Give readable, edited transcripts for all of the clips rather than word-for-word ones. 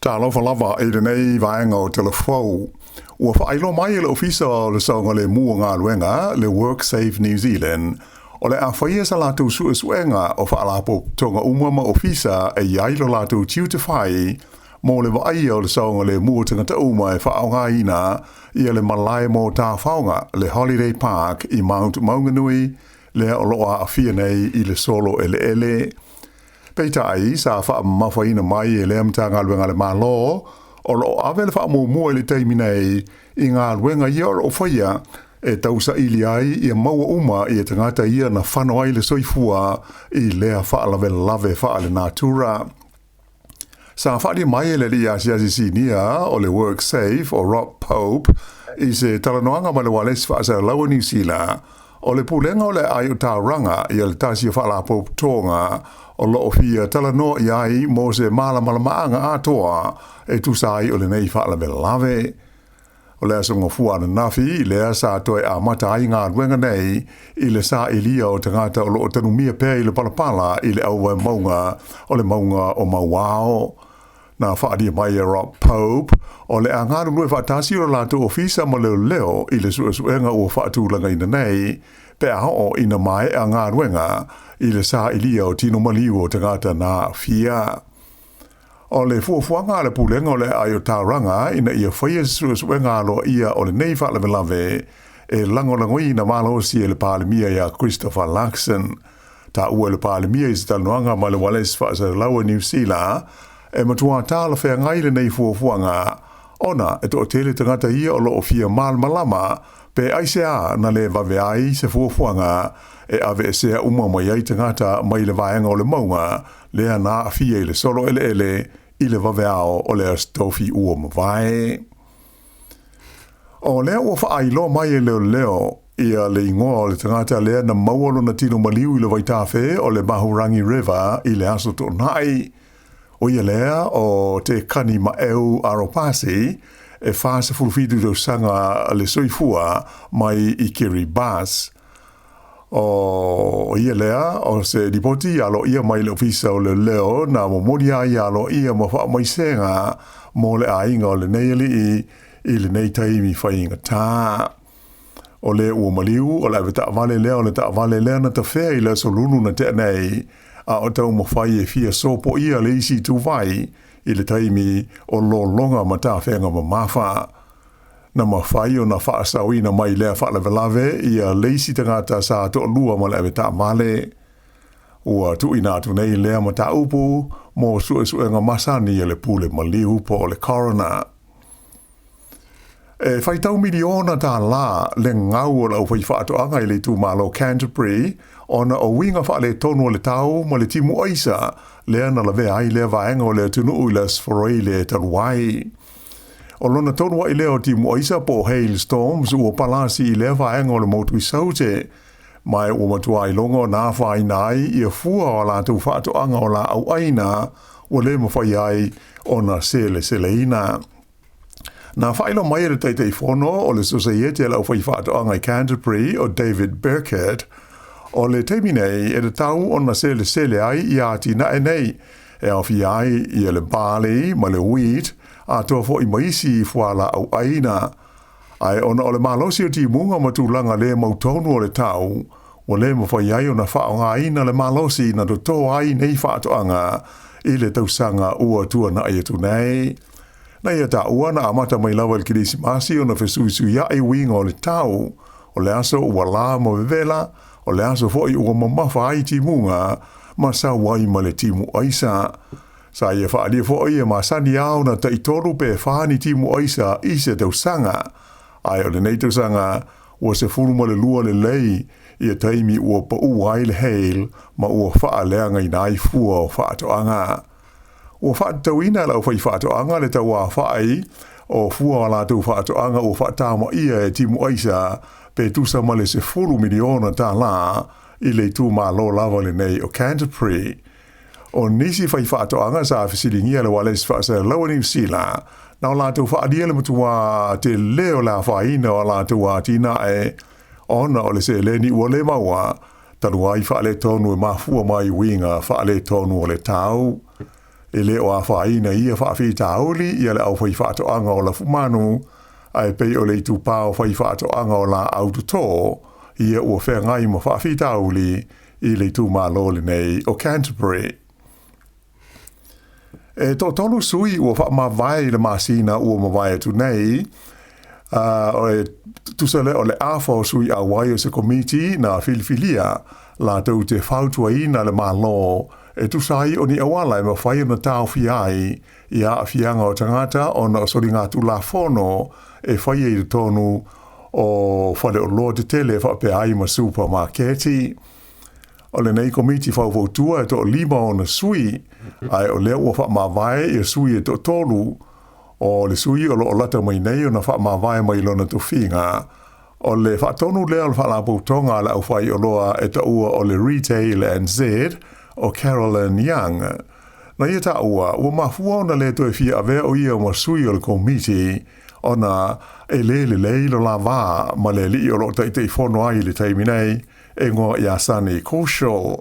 Talofa lava i lenei vaega o Talafou. Ua faailoa mai e le Ofisa o le Saogalemu o Galuega, le WorkSafe New Zealand, o le a faia sa latou suesuega o faalapotopotoga uma ma ofisa e i ai lo latou tiute fai mo le vaaia o le saogalemu o tagata uma e faaaogaina ia le malae mo tafaoga, le Holiday Park i Mount Maunganui, lea o lo o aafia nei i le solo eleele. Peitai, sa faamamafaina mai e lea Matagaluega a le Malo, o lo o ave le faamuamua i le taimi nei i galuega ia o lo o faia e tausaili ai ia maua uma ia tagata ia na fano ai le soifua i lea faalavelave faalenatura. Sa faaalia mai e le alii asiasi sinia o le WorkSafe o Rob Pope i se talanoaga ma le ualesi faasalalau a Niu Sila, o le pulega o le aai o Tauranga ia le tasi o faalapotopotoga o lo o fia talanoa i ai mo se malamalamaaga atoa e tusa ai o lenei faalavelave. O le aso Gafua ananafi lea sa toe amata ai galuega nei i le sailia o tagata o lo o tanumia pea i le palapala i le auvae mauga o le mauga o Mauao. Na faaalia mai e Rob Pope, o le a galulue faatasi lo latou ofisa ma leoleo i le suesuega ua faatulagaina nei, pe a oo ina maea galuega i le sailia o tino maliu o tagata na aafia. O le fuafuaga a le Pulega o le Aai o Tauranga ina ia faia se suesuega aloaia o lenei faalavelave e lagolagoina malosi e le Palemia ia Christopher Luxon. Taua e le Palemia i se talanoaga ma le ualesi faasalalau a Niu Sila, e matua talafeagai lenei fuafuaga ona e toatele tagata ia o lo o fia malamalama pe aisea na le vave ai se fuafuaga e aveesea uma mai ai tagata mai le vaega o le mauga lea na aafia i le solo eleele i le vaveao o le Aso Tofi ua mavae. O lea ua faailoa mai e leoleo ia le igoa o le tagata lea na maua lona tino maliu i le vaitafe o le Mahurangi River i le aso Toonai. O ia lea o Te Kani Maeu Aropasi, e 47 tausaga le soifua mai i Kiribati. O ia lea o se lipoti aloaia mai le Ofisa o Leoleo na momoli ai aloaia ma faamaisega mo le aiga o lenei alii i lenei taimi faigata. O le ua maliu o le avetaavale lea o le taavale lea na tafea i le aso Lulu na tea nei, a o taumafai e fia sopoia le isi ituvai i le taimi o lologa ma tafega mamafa. Na mafai ona faasaoina mai lea faalavelave ia le isi tagata sa toalua ma le avetaavale. Ua tuuina atu nei lea mataupu mo suesuega masani a le pule maliu po o le coroner. E faitau miliona tālā le gau o le aufaifaatoaga i le itumalo Canterbury ona o uiga faaletonu o le tau ma le timu aisa lea na lavea ai lea vaega o le atunuu i le Aso Faraile talu ai. O lona tonu ai lea o timu aisa po o hailstorms ua palasi i lea vaega o le motu i Saute, ma ua matua iloga ona afaina ai ia fua o a latou faatoaga o laau aina ua le mafai ai ona seleseleina. Na faailoa mai e le Taitaifono o le Sosaiete a le Aufaifaatoaga i Canterbury o David Burkett, o le taimi nei e tatau ona selesele ai ia atinae nei e aofia ai ia le barley ma le wheat atoa foi ma isi fualaau aina. Ae ona o le malosi o timuga ma tulaga le mautonu o le tau, ua le mafai ai ona faaaogaina le malosi na toto ai nei faatoaga i le tausaga ua tuanai atu nei. Na ia taua na amata mai lava i le Kerisimasi ona fesuisuiaʻi uiga o le tau, o le aso ua la ma vevela, o le aso foi ua mamafa ai timuga ma sau ai ma le timu aisa. Sa ia faaalia foi e masani lava ona taitolu pe fa ni timu aisa i se tausaga, ae o lenei tausaga ua 12 lelei ia taimi ua paʻu ai le hail ma ua faaleagaina ai fua o faatoaga. Ua faatatauina e le aufaifaatoaga le tauafaʻi o fua o a latou faatoaga ua faatamaia e timu aisa pe tusa ma le $10 miliona tālā i le itumalo lava lenei o Canterbury. O nisi faifaatoaga sa fesiligia le ualesi faasalalaua Niu Sila, na o latou faaalia le matuā tele o le afaina o a latou atinae ona o le seleni ua le maua talu ai faaletonu e mafua mai uiga faaletonu o le tau. E le o afaina i ia faafitauli ia le aufaifaatoaga o lafumanu, ae pei o le itupa o faifaatoaga o laau toto ia ua feagai ma faafitauli i le itumalo lenei o Canterbury. E toatolu sui ua faamavae i le masina ua mavae atu nei, e tusa lea o le afa o sui auai o se komiti na filifilia latou te fautuaina le Malo e tusa ai o ni auala e mafai ona taofia ai i aafiaga o tagata ona o soligatulafono e faia i totonu o faleoloa tetele faapea ai ma supamaketi. O lenei komiti faufautua e toalima ona sui, ae o lea ua faamavae ia sui e toatolu. O le sui o lo o lata mai nei ona faamavae mai lona tofiga. O le faatonu lea o le faalapotopotoga a le aufaioloa e taua o le Retail NZ o Carolyn Young. Na ia taua, ua mafua ona le toe fia avea o ia ma sui o le komiti, ona e le lelei lo la va ma le alii o lo o Taitaifono ai i le taimi nei, e igoa ia Sunny Kaushal.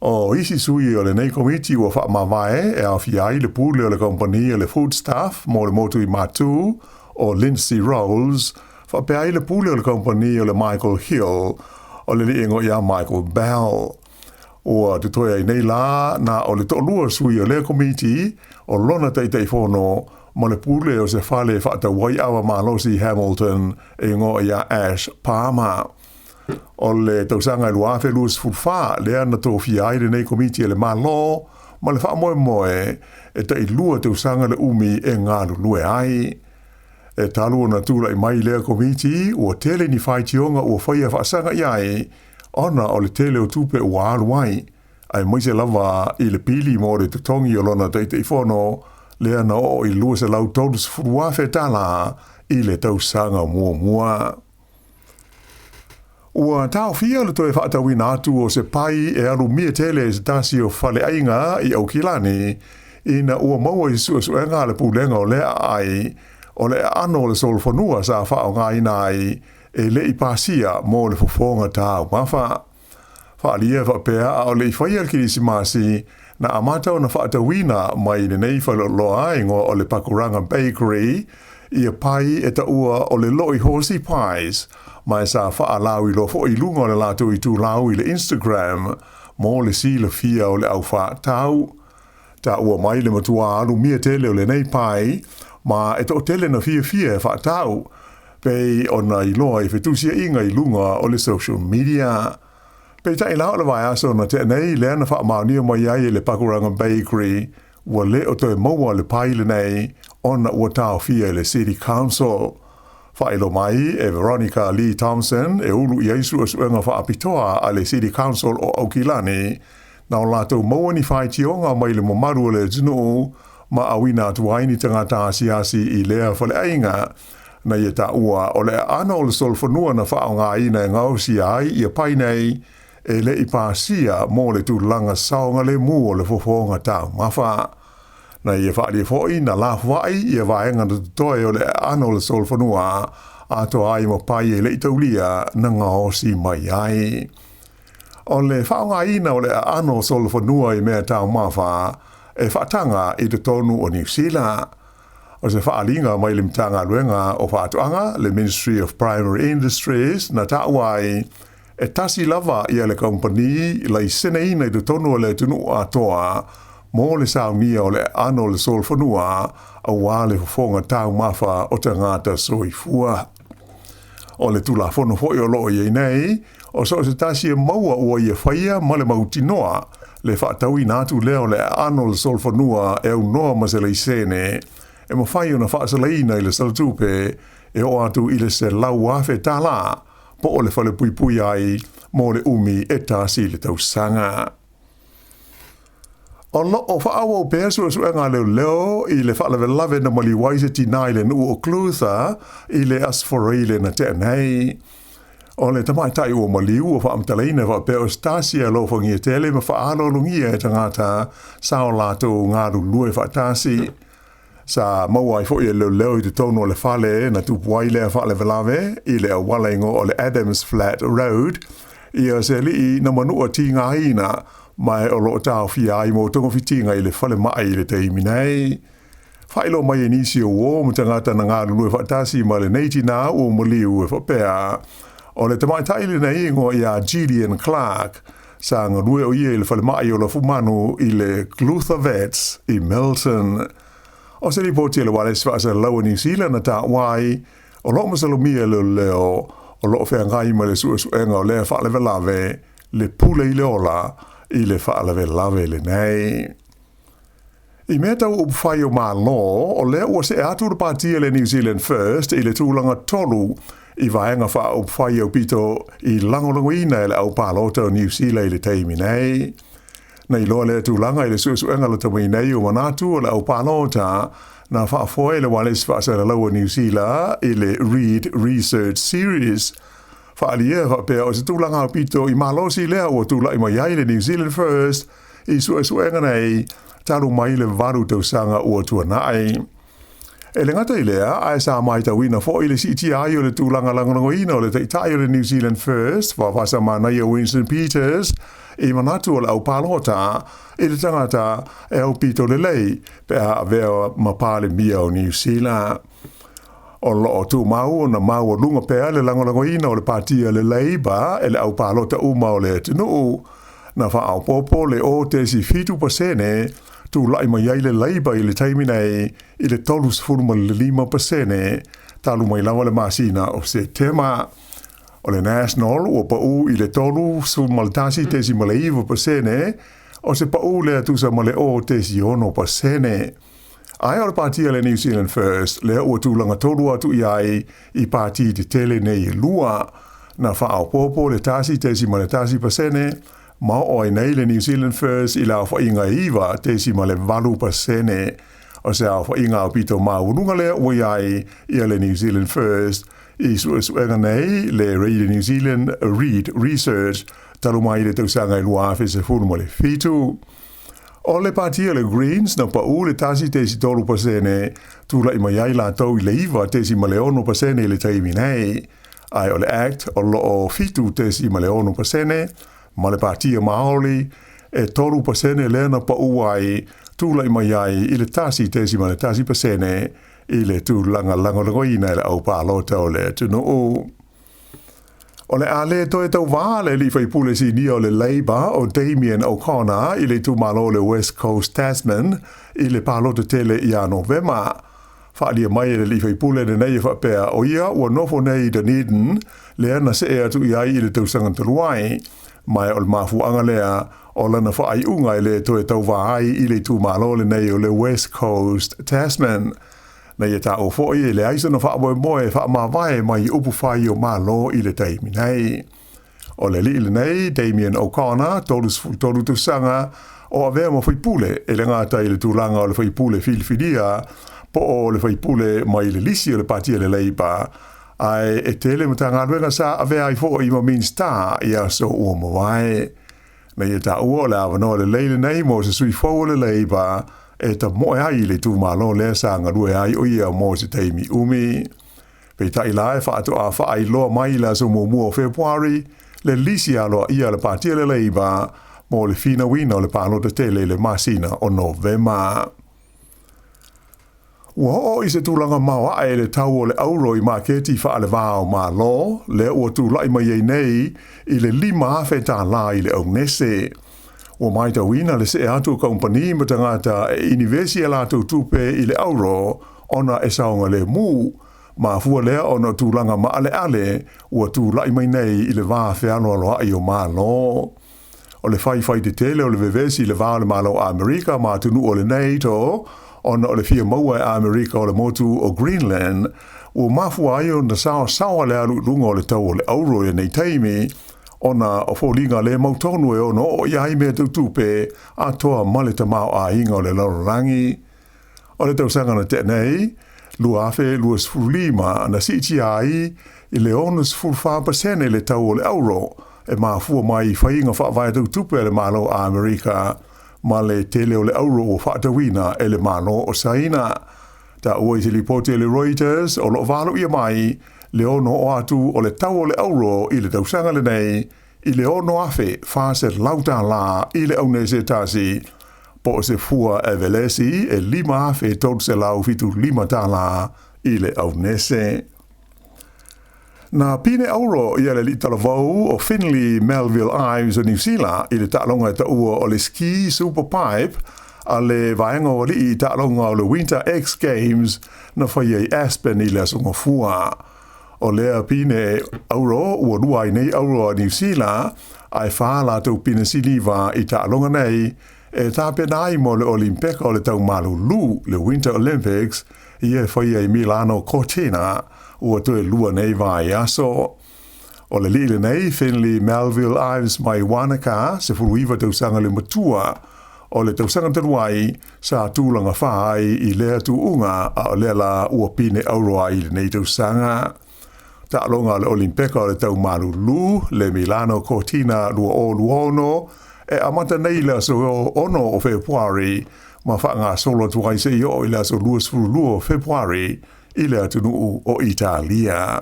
O isi sui o lenei komiti ua faamavae e aofia ai le pule o le kamupani o le Foodstuff mo le motu i Matu, o Lindsay Rolls, faapea ai le pule o le kamupani o le Michael Hill, o le alii e igoa ia Michael Bell. Ua totoe ai nei la na o le toalua sui o lea komiti, o lona Taitaifono ma le pule o se fale e faatau ai ava malosi i Hamilton e igoa ia Ash Palmer. O le tausaga e 2024 lea na tofia ai lenei komiti e le Malo ma le faamoemoe e tailua tausaga le umi e galulue ai. E talu ona tulai mai lea komiti, ua tele ni faitioga ua faia faasaga i ai, ona o le tele o tupe ua alu ai, aemaise lava i le pili mo le totogi o lona Taitaifono, lea na oo i le $230,000 i le tausaga muamua. Ua taofia le toe faatauina atu o se pai e alumia tele e se tasi o faleaiga i Aukilani ina ua maua i se suesuega a le pulega o lea aai o le aano o le solofanua sa faaaogaina ai e le i pasia mo le fofoga taumafa. Faaalia e faapea a o le i faia le Kerisimasi, na amata ona faatauina mai lenei faleoloa e igoa o le Pakuranga Bakery ia pai e taua o le Loi Horsey Pies, ma e sa faalauiloa foi i luga o le latou itulau i le Instagram mo le silafia o le au faatau. Taua mai le matua alumia tele o lenei pai, ma e toatele na fiafia e faatau, pei ona iloa i fetusiaiga i luga o le social media. Peitai la o le vaiaso na tea nei lea na faamaonia mai ai e le Pakuranga Bakery, ua le o toe maua le pai lenei ona ua taofia e le City Council. Faailoa mai e Veronica Lee Thompson e ulu i ai suesuega faapitoa a le City Council o Aukilani, na o latou maua ni faitioga mai le mamalu o le atunuu ma auina atu ai ni tagata asiasi i lea faleaiga. Na ia taua o le aano o le solofanua na faaaogaina e gaosia ai ia pai nei e le i pasia mo le tulaga saogalemu o le fofoga taumafa. Na ia faaalia foi na lafoai ia vaega na totoe o le aano o le solofanua atoa ai ma pai e le i taulia na gaosi mai ai. O le faaaogaina o le aano o solofanua i mea taumafa e faataga i totonu o Niu Sila. O se faaaliga mai le Matagaluega o Faatoaga, le Ministry of Primary Industries, na taua ai, e tasi lava ia le kamupani laiseneina i totonu o le atunuu atoa mo le saunia o le aano o le solofanua aua le fofoga taumafa o tagata soifua. O le Tulafono foi o lo o i ai nei, o so o se tasi e maua ua ia faia ma le mautinoa le faatauina atu lea o le aano o le solofanua e aunoa ma se laisene e mafai ona faasalaina i le salatupe e oo atu i le $100,000 po o le falepuipui ai mo le umi e tasi le tausaga. O lo o faaauau pea suesuega a leoleo i le faalavelave na maliu ai se tinā i le nuu o Clutha i le Aso Faraile na tea nei. O le tamaitai ua maliu ua faamatalaina faapea o se tasi e alofagia tele ma faaaloalogia e tagata sa o latou galulue faatasi. Sa maua ai foi e leoleo i totonu o le fale na tupu ai lea faalavelave i le auala igoa o le Adams Flat Road ia se alii na manua tigaina. Ma e o loo taofia ai mo togafitiga i le falemai i le taimi nei. Faailoa mai e nisi o uō ma tagata na galulue faatasi ma lenei tinā ua maliu e faapea, o le tamaitai lenei e igoa ia Gillian Clark, sa galue o ia i le falemai o lafumanu i le Clutha Vets i Milton. O se lipoti a le Ualesi Faasalalau a Niu Sila na taua ai, o loo masalomia e leoleo o loo feagai ma le suesuega o lea faalavelave le pule i le ola i le faalavelave lenei. I mea tau upufai o Malo, o lea ua see atu le pāti a le New Zealand First i le tulaga tolu i vaega faaupufai aupito i lagolagoina e le au palota o Niu Sila i le taimi nei. Na iloa lea tulaga i le suesuega lata mai nei o manatu o le au palota na faafoe e le Ualesi Faasalalau a Niu Sila i le Reid Research Series. Faaalia faapea o se tulaga aupito i malosi lea ua tulai mai ai le New Zealand First i suesuega nei talu mai le 8 tausaga ua tuanai. E le gata i lea, ae sa matauina foi le siitia ai o le tulaga lagolagoina o le taitai o le New Zealand First, Vafasamanaia Winston Peters, i manatu o le au palota i le tagata e aupito lelei pe a avea ma Palemia o Niu Sila. O loo tumau ona maualuga pea le lagolagoina o le pāti a le Labour e le au palota uma o le atunuu. Na faaopoopo le 0.7% tulai mai ai le Labour i le taimi nei i le 35% talu mai lava le masina o Setema. O le National ua pau i le 31.9%, o se pau lea tusa ma le 0.6%. Ae o le pāti a le New Zealand First lea ua tulaga tolu atu i ai i pāti tetele nei e lua. Na faaopoopo le 1.1% ma oo ai nei le New Zealand First i le aofaiga e 9.8%. O se aofaiga aupito maualuga lea ua i ai ia le New Zealand First i suesuega nei le Radio New Zealand Reid Research talu mai le tausaga e 2017. O le pāti a le Greens na pau le 1.3% tulai mai ai latou i le 9.6% i le taimi nei. Ae o le ACT o loo 7.6% ma le pāti a Māori e 3% lea na pau ai tulai mai ai i le 1.1% i le tulaga lagolagoina e le au palota o le atunuu. O le a le toe tauvā le alii faipule sinia o le Labour o Damien O'Connor i le itumalo o le West Coast Tasman i le palota tele ia Novema. Faaalia mai e le alii faipule lenei e faapea o ia ua nofo nei i Dunedin lea na see atu i ai i le tausaga talu ai, ma o le mafuaaga lea o lana faaiuga e le toe tauvā ai i le itumalo lenei o le West Coast Tasman. Na ia taua foi e leai sona faamoemoe e faamavae mai upufai o Malo i le taimi nei. O le alii lenei, Damien O'Connor, 33 tausaga, o avea ma faipule e le gata i le tulaga o le faipule filifilia po o le faipule mai le lisi o le pāti a le Labour, ae e tele Matagaluega sa avea ai foi ma Minisita i aso ua mavae. Na ia taua o le avanoa lelei lenei mo se sui fou o le Labour e tamoe ai i le itumalo lea sa galue ai o ia mo se taimi umi. Peitai la e faatoa faailoa mai i le aso muamua o Fepuari le lisi aloaia a le pāti a le Labour mo le finauina o le palota tele i le masina o Novema. Ua oo i se tulaga maoae le tau o le auro i maketi faalevā o Malo, lea ua tulai mai ai nei i le $5,000 i le aunese. Ua matauina le see atu o kamupani ma tagata e inivesi a latou tupe i le auro ona e saogalemu, mafua lea ona o tulaga maaleale ua tulai mai nei i le va fealoaloai o Malo. O le faifai tetele o le vevesi i le va o le Malo o Amerika ma atunuu o le NATO ona o le fia maua e Amerika o le motu o Greenland, ua mafua ai ona saosaoa le alu i luga o le tau o le auro i lenei taimi, ona o foliga le mautonu e ono oo i ai mea tau tupe atoa ma le tamaoaiga o le lalolagi. O le tausaga na tea nei, 2025, na siitia ai i le 64% le tau o le auro e mafua mai i faiga faavae tau tupe a le Malo o Amerika ma le tele o le auro ua faatauina e le Malo o Saina. Taua i se lipoti a le Reuters o loo valoia mai le ono oo atu o le tau o le auro i le tausaga lenei i le $6,400 i le aune se tasi, po o se fua Everesi e $5,375 i le aunese. Na pine auro ia le alii talavou o Finley Melville Ives o Niu Sila i le taaloga e taua o le Ski Superpipe a le vaega o alii i taaloga o le Winter X Games na faia i Aspen i le Aso Gafua. O lea pine auro ua lua ai nei auro a Niu Sila, ae fa latou pine siliva i taaloga nei, e tapena ai mo le Olimpeka o le Tau Malulu, le Winter Olympics, ia e faia i Milano Cortina, ua toe lua nei vaiaso. O le alii lenei, Finley Melville Ives mai Wanaka, 19 tausaga le matua. O le tausaga talu ai, sa tulaga fa ai i lea tuuga, a o lea la ua pine auro ai i lenei tausaga. Taaloga o le Olimpeka o le Tau Malulu, le Milano Cortina 2026, e amata nei i le aso 6 o Fepuari ma faagasolo atu ai seia oo i le aso 22 o Fepuari i le atunuu o Italia.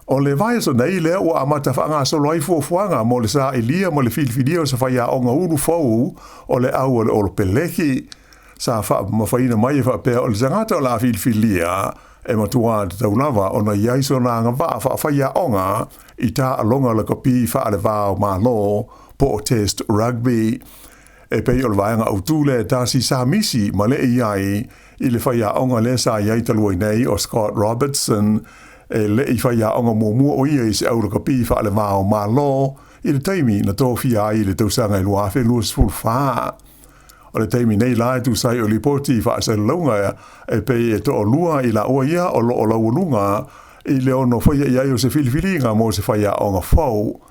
O le vaiaso nei lea ua amata faagasolo ai fuafuaga mo le sailia ma le filifilia o se faiaoga ulu fou o le au a le Olopeleki. Sa faamamafaina mai e faapea o le tagata o le a filifilia e matuā tatau lava ona i ai sona agavaa faafaiaoga i taaloga lakapi faale-va o Malo po o Test Rugby. E pei o le vaega autu lea e tasi sa misi ma lee i ai i le faiaoga lea sa i ai talu ai nei o Scott Robertson, e le i faiaoga muamua o ia i se au lakapi faale-va o Malo i le taimi na tofia ai i le tausaga e 2024. O le taimi nei la e tusa ai o lipoti faasalalauga e pei e toalua i laua ia o lo o laualuga i le ono faia i ai o se filifiliga mo se faiaoga fou.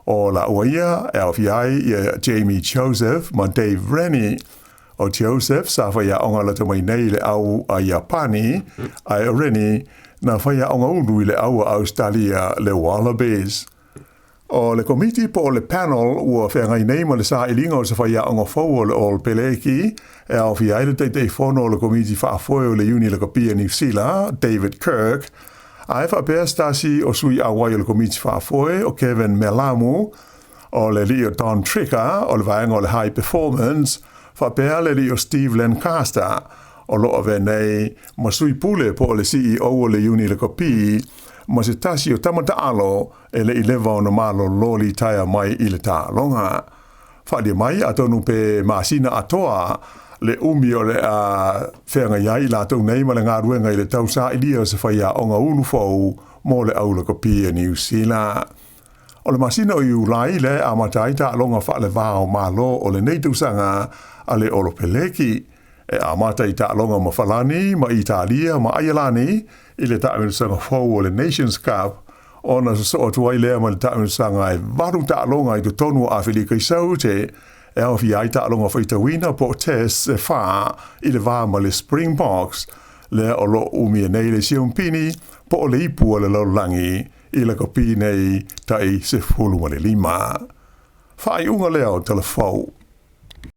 O laua ia e aofia ai ia Jamie Joseph ma Dave Rennie. O Joseph sa faiaoga lata mai nei i le au a Iapani, ae o Rennie na faiaoga ulu i le au a Ausetalia le Wallabies. O le komiti po o le panel ua feagai nei ma le sailiga o se faiaoga fou o le All Peleki, e aofia ai le Taitaifono o le Komiti Faafoe o le Iuni Lakapi a Niu Sila, David Kirk, ae faapea se tasi o sui auai o le Komiti Faafoe o Kevin Melamu, o le alii o Don Tricker o le vaega o le High Performance, faapea le alii o Steve Lancaster, o lo o avea nei ma sui pule po o le CEO o le Iuni Lakapi, ma se tasi o tama taalo e le i leva ona malolo litaea mai i le taaloga. Faaalia mai atonu pe masina atoa le umi o le a feagai ai i latou nei ma le galuega i le tau sailia o se faiaoga ulu fou mo le au lakapi a Niu Sila. O le masina o Iulai lea e amata ai taaloga faale-va o Malo o lenei tausaga a le Olopeleki. E amata i taaloga ma Falani, ma Italia, ma Aialani i le taamilosaga fou o le Nations Cup, ona sosoo atu ai lea ma le taamilosaga e valu taaloga i totonu o Afelika i Saute, e aofia ai taaloga faitauina po o tests e fa i le va ma le Springboks, lea o lo o umia nei le siompini po o le ipu a le lalolagi i lakapi nei tai 15. Faaiuga lea o Tala Fou.